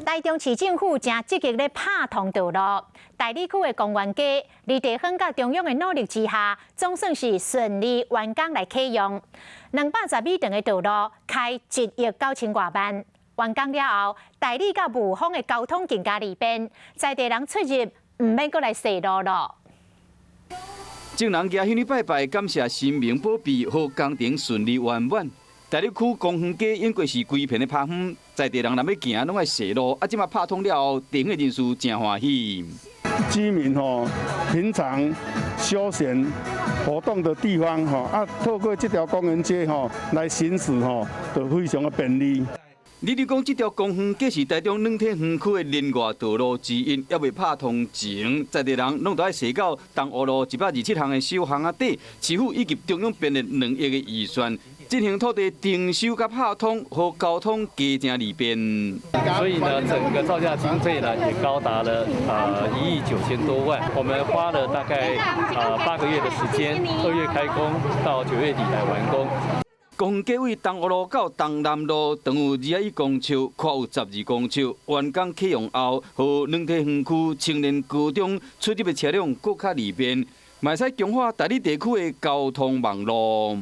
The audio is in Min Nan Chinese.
台中市政府誠積極咧拍通道路，大里區的公園街，佇地方佮中央的努力之下，總算是順利完工來啟用。210米長的道路，開1億9千外萬。完工了後，大里佮霧峰的交通更加利便，在地人出入毋免閣來踅路囉。眾人舉香拜拜，感謝神明保庇，予工程順利圓滿。大里區公園街應該是規片的拍遠，在地人若欲行，攏愛踅路，啊，這馬拍通了後，地方的人士誠歡喜。居民吼，平常休閒活動的地方吼，啊，透過這條公園街吼來行駛吼，就非常的便利。你咧講這條公園街是台中軟體園區的連外道路之一，猶未拍通前，在地人攏著愛踅到東湖路127巷的小巷仔底，市府以及中央編列2億的預算，進行土地徵收佮拍通，予交通加誠利便。所以呢，整個造價經費呢也高達了1億9千多萬。我們花了大概8個月的時間，2月開工到9月底來完工。公園街位東湖路到東南路，長有21公尺，寬有12公尺。完工啟用後，予軟體園區青年高中出入的車輛閣較利便，嘛會使強化大里地區的交通網路。